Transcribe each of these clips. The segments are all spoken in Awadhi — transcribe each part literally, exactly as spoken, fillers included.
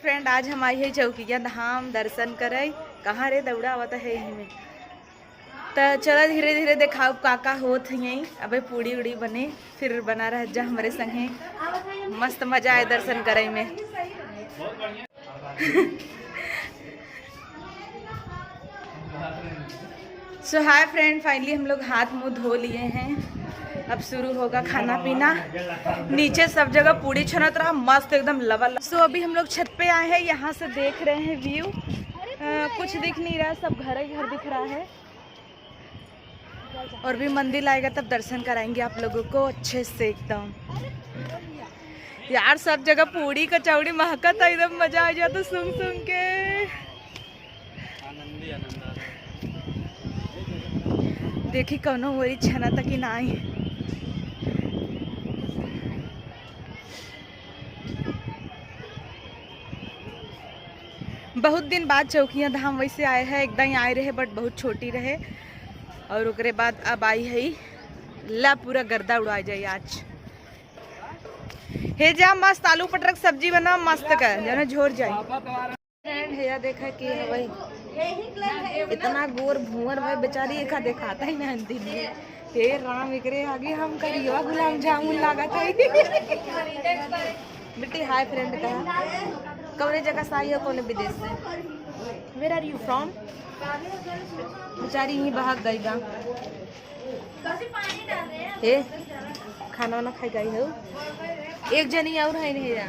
Friend, आज हम आई है चौकिया धाम दर्शन करे। कहाँ रे, दौड़ा आवत है यही में। त चला धीरे धीरे देखाउब का का होत है यहीं। अबे पूड़ी उड़ी बने, फिर बना रह जा हमरे संगे। मस्त मजा आए दर्शन करे में। So hi friend, finally हम लोग हाथ मुंह धो लिए हैं। अब शुरू होगा खाना पीना। नीचे सब जगह पूड़ी छनत रहा, मस्त एकदम लबा लब। So अभी हम लोग छत पे आए हैं, यहाँ से देख रहे हैं view। अ, कुछ दिख नहीं रहा, सब घर ही घर दिख रहा है। और भी मंदिर आएगा तब दर्शन कराएंगे आप लोगों को अच्छे से एकदम। यार, सब जगह पूड़ी कचौड़ी महकत है, एकदम मजा आ जाता सुन सुन के। आनंदी आनंद आ रहा है। देखी कौनो ओरी छना तक ही ना आई। बहुत दिन बाद चौकिया धाम वैसे आए हैं, एकदम आए रहे but बहुत छोटी रहे, और ओकरे बाद अब आई है। ला पूरा गर्दा उड़ा जाए आज। हे जा मस्त आलू पटर के सब्जी बना मस्त का, जना झोर जाए। Friend, हेया देखा कि हवई इतना गोर भुअर भाई बेचारी एका देखाता ही ना अंतिम में। हे राम, एकरे आगे हम करियवा गुलाब जामुन लागत है। बिट्टी, hi friend कहा। कौने जगह से आई हो, कौने विदेश से? Where are you from? बेचारी यहीं बहक गई बा। हे, खाना वाना खाई गई हो? एक जनी और है नहीं जा।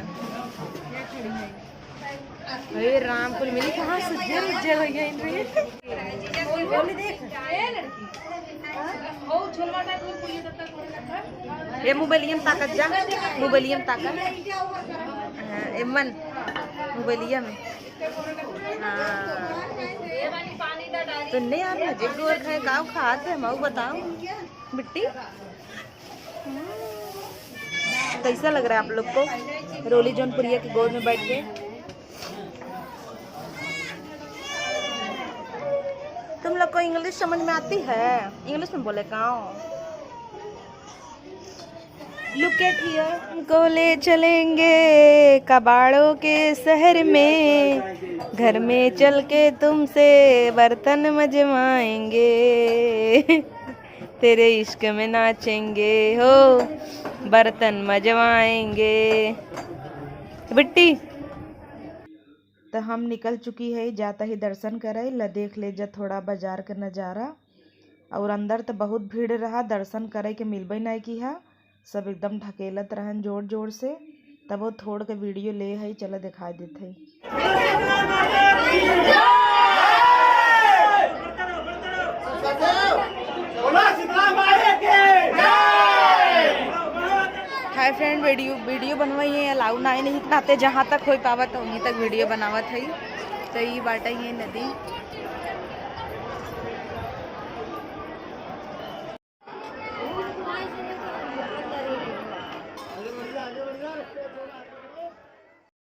हे राम, कुल मिली कहाँ से उज्जर उज्जर हो गई रे। ये मोबाइलियम ताकत जा, मोबाइलियम ताकत। हाँ, एमन, मोबाइलिया में। हाँ। तो नहीं यार, मजे गोर खाए, काव खात है, मऊ बताओ। बिट्टी, कैसा लग रहा है आप लोग को रोली जौनपुरिया की गोद में बैठ के? तुम लोग को इंग्लिश समझ में आती है? इंग्लिश में बोले का? Look at here। को ले चलेंगे कबाड़ों के शहर में, घर में चल के तुमसे बर्तन मजवाएंगे। तेरे इश्क में नाचेंगे हो, बर्तन मजवाएंगे। बिट्टी, तो हम निकल चुकी है, जाता ही दर्शन करे ला, देख ले जा थोड़ा बाजार के नज़ारा। और अंदर तो बहुत भीड़ रहा, दर्शन करे के मिलबे नहीं किहा, सब एकदम ढकेलत रहन जोर जोर से, तब वो थोड़ के वीडियो ले है, चला दिखाई देत है। Hi friend, वीडियो, वीडियो बनवाई है, अलाउ ना है, नहीं नाते जहाँ तक हो पावत वहीं तक वीडियो बनावत है। तो ये बाटा ये नदी,